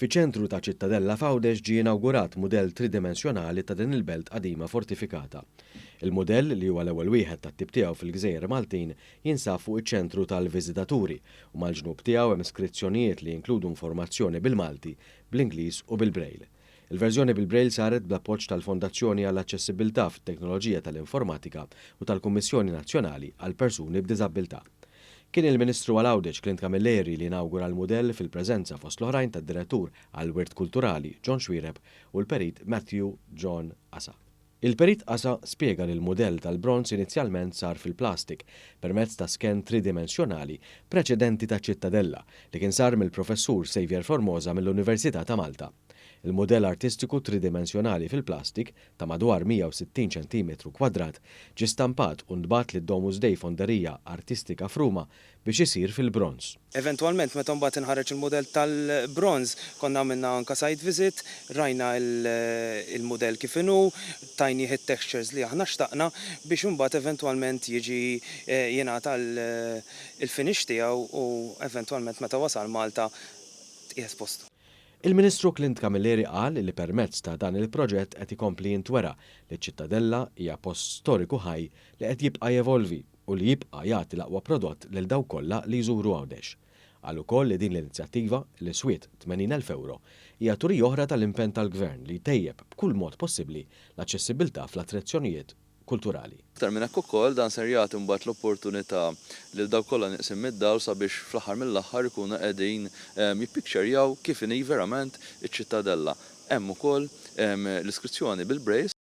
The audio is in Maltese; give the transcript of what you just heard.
Fiċ-ċentru ta' Ċittadella f'Għawdex ġie inawgurat mudell tridimensjonali ta' din il-belt qadima fortifikata. Il-mudell, li huwa l-ewwel wieħed tat-tip tiegħu fil-gżejjer Maltin, jinsab fuq iċ-ċentru tal-viżitaturi u mal-ġnub tiegħu hemm skrizzjonijiet li jinkludu informazzjoni bil-Malti, bl-Ingliż u bil-Braille. Il-verżjoni bil-Braille saret bl-appoġġ tal-Fondazzjoni għall-Aċċessibbiltà fit-Teknoloġija tal-Informatika u tal-Kummissjoni Nazzjonali għall-Persuni b'Diżabbiltà. Kien il-Ministru għal Għawdex Clint Camilleri li inawgura l-mudell fil-preżenza fost l-oħrajn tad-Direttur għall-Wirt Kulturali John Xuereb u l-Perit Matthew John Asa. Il-Perit Asa spjega li l-mudell tal-bronz inizjalment sar fil-plastik permezz ta' sken tridimensjonali preċedenti ta' Ċittadella li kien sar mill-Professur Xavier Formosa mill-Università ta' Malta. Il-mudell artistiku tridimensjonali fil-plastik ta' madwar 160 ċentimetru kwadrat ġie stampat u ntbagħat lid-Domus Dei Fonderia Artistica f'Ruma biex isir fil-bronż. Eventwalment meta mbagħad inħareġ il-mudell tal-bronż, konna għamilna anka site visit, rajna il-mudell kif inhu, tajnieh it-textures li aħna xtaqna biex imbagħad eventwalment jiġi jingħata l-finish tiegħu u eventwalment meta wasal Malta tqiegħed postu. Il-Ministru Clint Camilleri qal li permezz ta' dan il-proġett qed ikompli jintwera li ċ-Ċittadella hija post storiku ħaj li qed jibqa' jevolvi u li jibqa' jagħti l-aqwa prodott lil dawk kollha li jżuru Għawdex. Qal ukoll li din l-inizjattiva, li swiet 80,000 euro, hija turija oħra tal-impenn tal-Gvern li jtejjeb b'kull mod possibbli l-aċċessibbiltà fl-attrazzjonijiet kulturali. Aktar minn hekk ukoll dan ser jagħti mbagħad l-opportunità lil dawk kollha neqsin mid-dawl sabiex fl-aħħar mill-aħħar ikunu qegħdin jippikċerjaw kif inhi verament iċ-Ċittadella. Hemm ukoll l-iskrizzjoni bil-Braille.